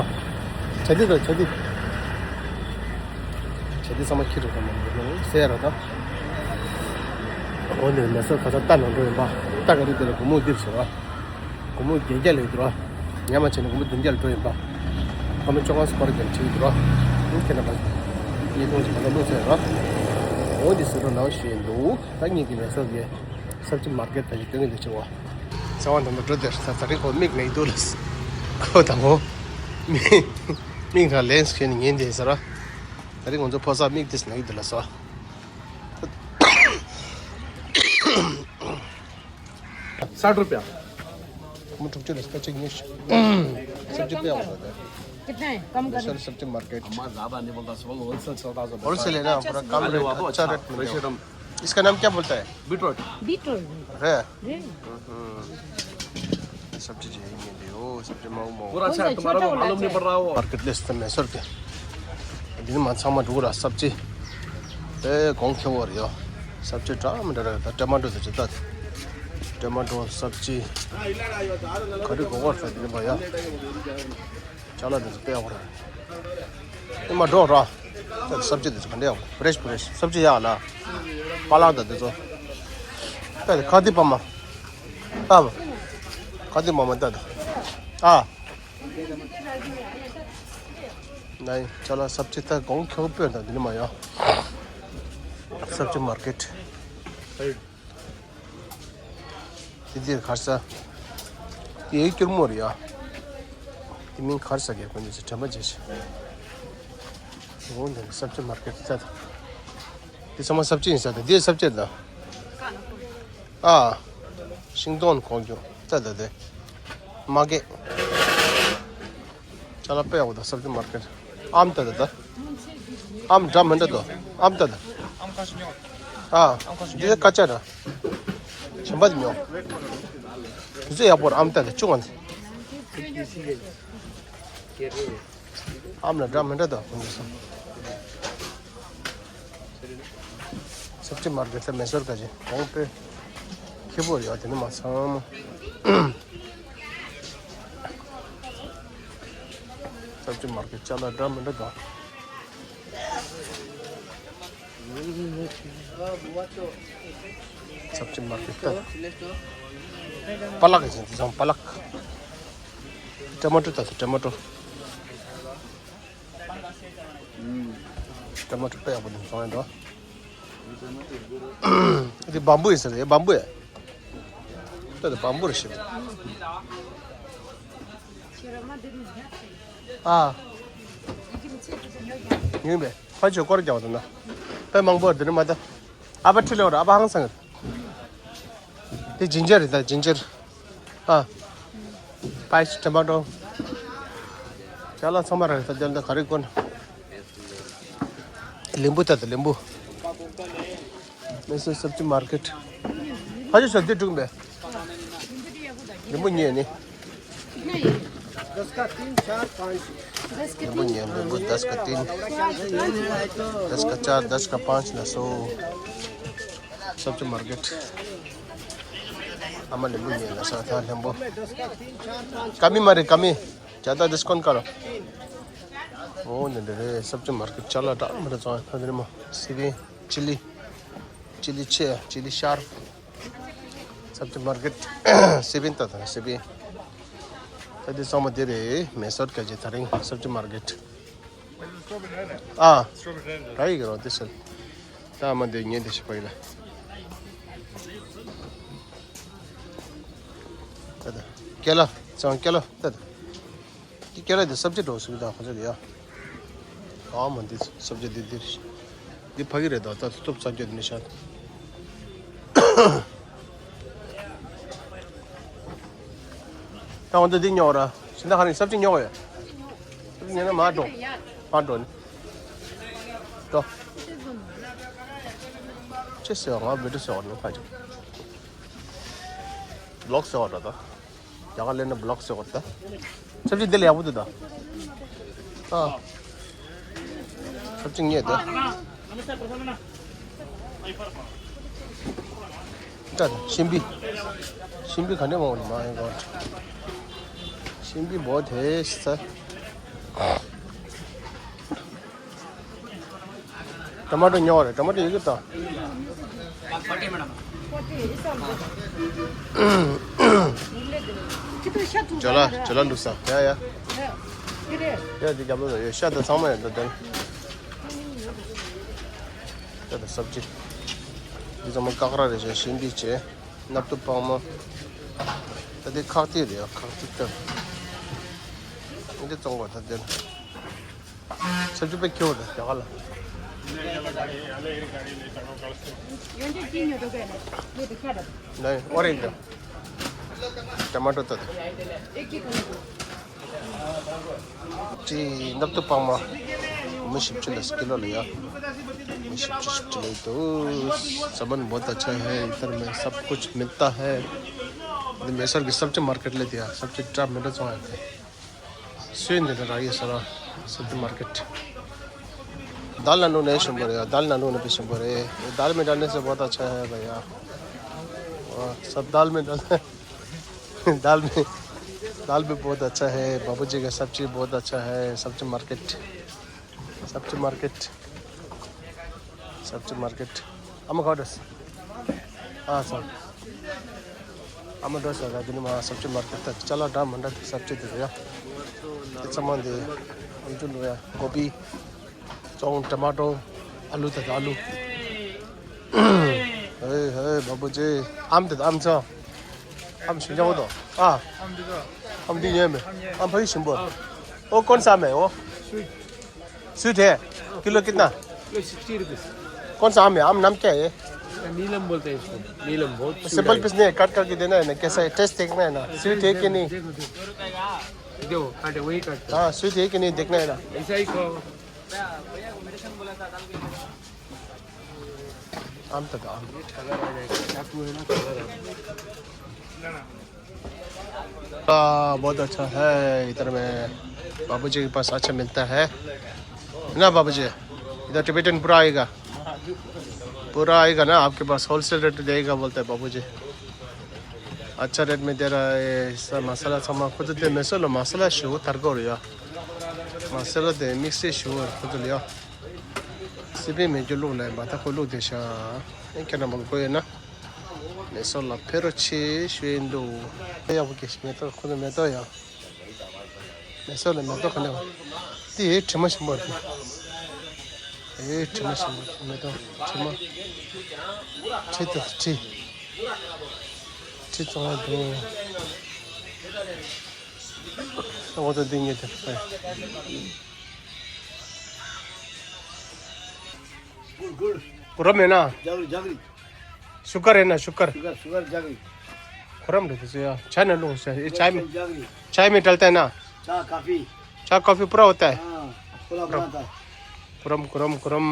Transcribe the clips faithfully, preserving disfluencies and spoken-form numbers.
ཨ། ཆ་དེ་དང་ཆ་དེ། ཆ་དེ་ཚང་མ་ཁྱི་རེད་དམ་མ་རེད་ཟེར་ར་ད། འོ་ནས་མེ་སོར་ག་ས་རྟ་ནང་འགྲོ་ཡིན་པ། རྟ་ག་རེ་དེ་ལ་སྒོར་མོ་འདིར་ཟེར་བ། སྒོར་མོ་བརྒྱད་བརྒྱ་ལས་འདུག་ར། ཉམས་ཆེ་ན་སྒོར་མོ་བདུན་བརྒྱ་ལ་འགྲོ་ཡིན་པ། ཁོ་མོ་བཅོ་ལྔ་སུ་པར་རྒྱབ་བྱེད་ཀྱི་འདུག་ར། ཁྱེད་རྣམ་པ་ཉིས་སྟོང་ཞིག་ག་ལ་བླུགས་ཚར་ར། འོ་འདི་ཟེར་རོ་ནང་བཞིན་འདུག་ད་ངེད་ཀྱི་མེ་སོར་གྱི་སབ་ཇི་མར་ཀེཊ་ད་ཅིག་སྟོན་གྱི་འདུག་ཅེས་བ། ཚེ་དབང་དམ་པ་འགྲོ་དེར་ད་ད་རིང་ཁོ་མིག་ནས་འདུག་ལ། ཁོ་དང་ཁོ། མིག་མིག་ཁ་ལེན་སི་ཁྱེར་ནས་ཉན་དེ་ཟེར་ར། ད་རིང་ང་ཚོ་ཕོ་གསར་མིག་དེ་ནས་འདུག་ལ་སོ། साठ रुपया। हम टुकचे रस्ता चेंज नहीं। सब्जी पे आओ दादा। कितना है? कम कर। सर सब्जी मार्केट। हमारा ज्यादा नहीं बोलता, सब होलसेल चलता है। होलसेल है ना, पूरा कम रेट, अच्छा रेट मिलता है। इसका नाम क्या बोलता है? बीटरूट। बीटरूट। है। जी। हम्म। सब्जी चाहिए, ये दे, ओ, सब्जी माऊ माऊ। पूरा अच्छा है, तुम्हारा वो मालूम नहीं पड़ रहा हो। मार्केट लिस्ट में सर के। दिन मान सामान ढूंढ रहा सब्जी। ए, कौन खे वो रियो? सब्जी ट्रा में डरा था, टमाटो से चिता। टमाटो सब्जी। करी को और था दिन भाया। चला दे पे और। ए, मा डो रा। सब्जी दे कंडे। फ्रेश फ्रेश सब्जी या ला। पाला दे दो। ते खादी पमा। अब खादी पमा दे। आ। नहीं, चला सब्जी तक गाँव क्यों पे ना दिन माया। सब्जी मार्केट। དེ་འདིར་ཁར་ས། དེ་ཡི་སྐྱུར་མོ་རེད་ཡ། དེ་མིན་ཁར་ས་གས་ཀུན་ནས་དྲན་པ་བརྗེད་ཤག་འོ་འདི་ནི་སབ་ཇི་མར་ཀེཊ་ཚད། དེ་ཚང་མ་སབ་ཇི་ཡིན་ས་དང་འདི་སབ་ཇི་དང་། ཨ། ཤིང་སྡོང་གོང་རྒྱུ་ཚད་དང་དེ། མ་གས། ཅ་ལག་དཔེ་ཡག་པོ་འདུག་སབ་ཇི་མར་ཀེཊ། ཨམ་ཏ་ཏ་ཏ། ཨམ་འདྲ་མི་འདྲ་འདུག་ཨམ་ཏ་ཏ། ཨ། འདི་ཀ་ཅ་ར། གཞན་པ་དེ་ཉོ། དེ་ཚོ་ཡག་པོ་ར་ཨམ་ཏ་ཏ་ཅུང་ཨ། ཨམ་ལ་འདྲ་མི་འདྲ་འདུག་སབ་ཇི་མར་ཀེཊ་ལ་མེ་སོར་ག་ཅི་གོང་དཔེ་ཁེ་པོ་རེད་ཡ། དེ་ནི་མ་ཚང་མ། སབ་ཇི་མར་ཀེཊ་ཅ་ལག་འདྲ་མི་འདྲ་འདུག་སབ་ཇི་མར་ཀེཊ་ལྟ། པ་ལག་ཡིན་ཟེར་དེ་ཚང་པ་ལག་ཊ་མ་ཊོ་ལྟ་སོང་། ཊ་མ་ཊོ། ཊ་མ་ཊོ་དཔེ་ཡག་པོ་འདུག་སོང་ཡ་འདུག་འདི་བམ་བུ་ཡིན་ཟེར་ཡ། བམ་བུ་ཡ། ད་འདི་བམ་བུ་རེད་ཤག་ཨ། ཡིན་པས། ཕ་ཆོས་སྐོར་རྒྱག་པ་དང་ན། དཔེ་མང་པོ་འདི་ནི་མ་ད། ཨ་ཕ་ཁྲིད་ལེ་བར་ཨ་ཕ་ཧང་སང་། དེ་ཇིན་ཇར་རེད་ད་ཇིན་ཇར། ཨ། སྤའི་སི་ཊོ་མ་ཊོ། ཅ་ལག་ཚང་མ་རག་ད་དེ་འདྲ་ག་རེ་དགོས་ན། ལིམ་བུ་ད་ད་ལིམ་བུ། མེ་སོར་སབ་ཇི་མར་ཀེཊ། ཕ་ཆོས་ཤོག་འདི་འགྲིག་མེད། ལིམ་བུ་གཉིས་ནི། कितना है ये? दस का तीन, चार, पाँच। दस के नींबू तीन। नहीं है, नींबू दस का तीन, दस का चार, दस का पाँच ना सौ। सब्जी मार्केट। ཨ་མ་ལེམ་བུ་ཉོས་ལ་ས་ཐག་ལེམ་བུ། ཀ་མི་མ་རེད་ཀ་མི། ཇ་ད་ཌིས་ཀོན་ཀ་རོ། འོ་ནི་འདི་རེད། སབ་ཅི་མར་ཀེཊ་ཅ་ལག་འདྲ་མི་འདྲ་བཙོང་ཡ་ཐོན་རེད་མོ། སི་པན། ཅི་ལི། ཅི་ལི་ཆེ། ཅི་ལི་ཤར། སབ་ཅི་མར་ཀེཊ། སི་པན་ད་ད་སི་པན། ད་འདི་ཚང་མ་འདི་རེད། མེ་སོར་ཀ་ཅི་ད་རིང་སབ་ཅི་མར་ཀེཊ། ཨ། ར་ཡི་གི་རོ་དེ་སེལ། ད་ཨ་མ་འདི་ཉན་དེ་ཤི་པ་ཡི་ལ། ད་ད། ཀེ་ལ། ཚང་ཀེ་ལ་ད་ད། ཀེ་ལ་དེ་སབ་ཅི་འགྲོ་སུ་གི་ད་ཁོ་ཚོ་གི་ཡ། ཨ་མ་འདི་སབ་ཅི་འདི་འདི་རེད། འདི་ཕ་གི་རེད་ད་ད་སྟོབས་ཚ་རྒྱུ་འདི་ནི་ཤ། ད་འོ་འདི་འདི་ཉོ་ར། ཤིན་ད་ཁ་ནི་སབ་ཅི་ཉོ་གི་ཡོད། སབ་ཅི་ཉོ་ན་མ་འགྲོ། མ་འགྲོ་ནི། འགྲོ། ཅི་ཟེར་བ་ང་བི་ཌིའོ་ཟེར་བ་ནི་ཁ་ཅིག་བི་ལོག་ཟེར་བ་འདྲ་ད། རྒྱ་གར་ལེན་ན་བི་ལོག་ཟེར་བ་ད། སབ་ཅི་འདི་ལ་ཡག་པོ་འདུག་ད། ཨ། སབ་ཅི་ངས་ད། ད་ཤིང་བི། ཤིང་བི་ག་ནས་མང་བ་མ་ཡིན་གོ། ཤིང་བི་བོ་དེ་ཤི་ཚ། ཊ་མ་ཊོ་ཉོ་བ་རེད། ཊ་མ་ཊོ་ཡོད་ཀྱི་ད། ཇོ་ལ་ཇོ་ལ་འདུག་ས་ཡ་ཡ། ཡ་འདི་རྒྱབ་ལོགས་ལ་ཡོད་ཤ་ད་ཚང་མ་ཡོད་ད་དོན། ད་ད་སབ་ཅི། འདི་ཚང་མ་ཀ་ཀ་ར་རེད་ཤ་ཤིང་བི་བྱས། སྣབས་ཏུ་སྤང་མ། ད་འདི་ཁག་ཏིག་རེད་ཡ་ཁག་ཏིག་ད། འདི་བཙོང་བ་ད་དོན། སབ་ཅི་དཔེ་ཁྱོད་རེད་རྒྱ་གར་ལ། नहीं, ऑरेंज। टमाटो तो। ཅི་སྣབས་ཏུ་སྤང་མ། མི་བཞི་བཅུ་ལ་ཀི་ལོ་ལ་ཡ། མི་བཞི་བཅུ་བཞི་བཅུ་ལ་འདུག सामान बहुत अच्छा है इधर में सब कुछ मिलता है। འདི་མེ་སོར་གྱི་སབ་ཅི་མར་ཀེཊ་ལ་དེ་ཡ་སབ་ཅི་འདྲ་མི་འདྲ་བཙོང་ཡ་དེ། སུའི་འདི་འདྲ་རག་ཡོད་ས་ར། སུ་པར་མར་ཀེཊ། दाल नानू नहीं शंबर यार, दाल नानू नहीं शंबर है। ये दाल में डालने से बहुत अच्छा है भैया। वाह, सब दाल में डाल, दाल में, दाल भी बहुत अच्छा है। बाबूजी का सब्जी बहुत अच्छा है। सब्जी मार्केट, सब्जी मार्केट, सब्जी मार्केट। आमा खाओ दस। हाँ सर। आमा दस हजार दिन में सब्जी मार्केट तक चला डाम मंडा सब्जी दे दिया। सामान दे। हम जो लोया गोभी, चौंग, टमाटो, आलू तक आलू। हे हे बाबूजी, आम तक आम छ। आम छिन जाओ तो। हाँ। आम दी ये में। आम भाई सिंबल। वो कौन सा आम है वो? स्वीट है। किलो कितना? Kilo sixty rupees. कौन सा आम है? आम नाम क्या है? इसका नीलम बोलते हैं इसको। नीलम बहुत स्वीट सिंपल है। पीस नहीं है, कट करके देना है ना, कैसा है, टेस्ट देखना है ना, स्वीट है कि नहीं? देखो, देखो। देखो, काटे, वही काटते हैं। हाँ, स्वीट है कि नहीं देखना है ना। ऐसा ही खाओ। आम तो आम। ये कलर आ जाएगा, चाकू है ना, कलर आ जाएगा। आ, बहुत अच्छा है इधर में। बाबूजी के पास अच्छा मिलता है ना बाबूजी? इधर टिबेटन पूरा आएगा, पूरा आएगा ना आपके पास, होलसेल रेट देगा बोलता है बाबूजी। अच्छा रेट में दे रहा है। सब मसाला सामान खुद दे, मैं सोलो मसाला शो तरगोर या, मसाला दे मिक्स शो खुद लिया। सिबे में जो लोग लाए बात को लोग देशा, क्या नाम को है ना? མེ་སོར་ལ་ཕེབས་རོགས་བྱེད་ཞུ་ཡིན་འདུག་ཡག་པོ་སྐྱེས་ཤིག་མེ་ཏོག་ཁོ་ཚོ་མེ་ཏོག་ཡང་། མེ་སོར་ལ་མེ་ཏོག་ག་འདྲ་བ། དེ་ཡའི་དྲི་མ་ཞིམ་པོ་རེད། དེ་ཡའི་དྲི་མ་ཞིམ་པོ་རེད། མེ་ཏོག་དྲི་མ། དྲི་དང་དྲི། དྲི་གཙང་བ་འདུག་ཨོ་ད་འདི་ངས་དེ་ཕ། गुड़, गुड़। पूरा में ना। जागरी, जागरी। शुगर है ना, शुगर। शुगर, शुगर जागरी। कुरम रहते से यार, चाय ना लो से, ये चाय में, जागरी। चाय में डलता है ना। चाय, कॉफी। चाय, कॉफी पूरा होता है। हाँ, पूरा बनाता है। कुरम, कुरम, कुरम।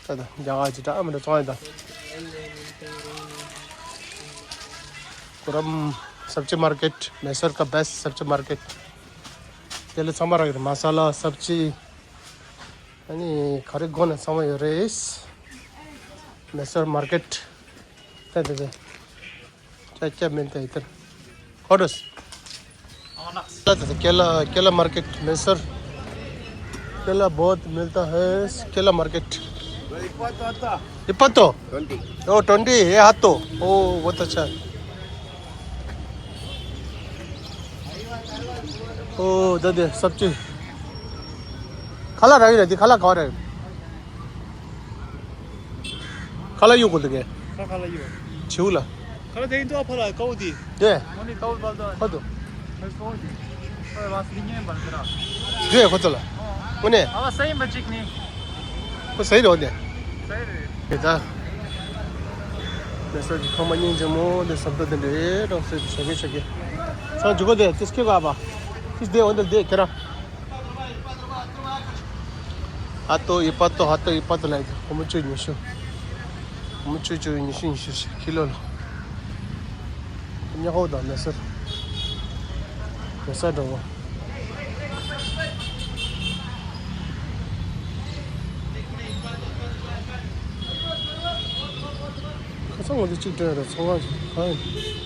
ད་ད་རྒྱ་གར་གྱི་འདྲ་མི་འདྲ་བཙོང་ཡོད་ད། ཀུ་རམ་སབ་ཅི་མར་ཀེཊ། མེ་སོར་ག་བེ་སི་སབ་ཅི་མར་ཀེཊ། དེ་ལ་ཚང་མ་རག་གི་རེད། མ་ས་ལ་སབ་ཅི། ཨ་ནི་ག་རེ་དགོས་ན་ཚང་མ་ཡོད་རེད། མེ་སོར་མར་ཀེཊ། ད་ད་ད། क्या क्या मिलता है इधर? कौन? केला, केला मार्केट मैसूर। केला बहुत मिलता है। केला मार्केट। इपत्तो। ओ, ट्वेंटी। ये हाथ तो। ओ, बहुत अच्छा। ओ, दे दे, सब चीज। खाला रही रहती, खाला खावा रही। खाला यू को तो के? खा, खाला यू। छिउला। खाला दे तो फला काउ दी। दे। मनी काउ बाल दो। खो दो। काउ दी। अरे वास लिंगे बन करा। दे खो तो ला। मने। अब सही बचिक नहीं। को सही रहो दे। सही रे। बेटा। जैसा कि खमन ये जमो दे सब तो दे दे डॉक्टर से सके सके। सा जुगो दे, किसके बाबा? किस दे ओंदे दे करा। ཧ་ཏོ་ཡི་པ་ཏོ་ཧ་ཏོ་ཡི་པ་ཏོ་ལ་ཡི་ཁོ་མོ་ཆུ་ཉི་ཤུ། ཁོ་མོ་ཆུ་ཆུ་ཉི་ཤུ་ཉི་ཤུ་ཁི་ལོ་ལ། ཉ་ཧོ་དང་མེ་སར། མེ་སར་འགྲོ་བ། ཁ་སང་ང་ཚོ་གཅིག་སྤྲད་ར་ཚོང་ཁང་གང་ཡིན།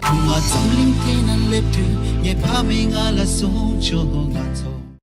ང་འཛམ་གླིང་སྟེང་ན་སླེབས་དུས་ངའི་ཕ་མས་ང་ལ་གསུངས་བྱུང་། ང་ཚོ།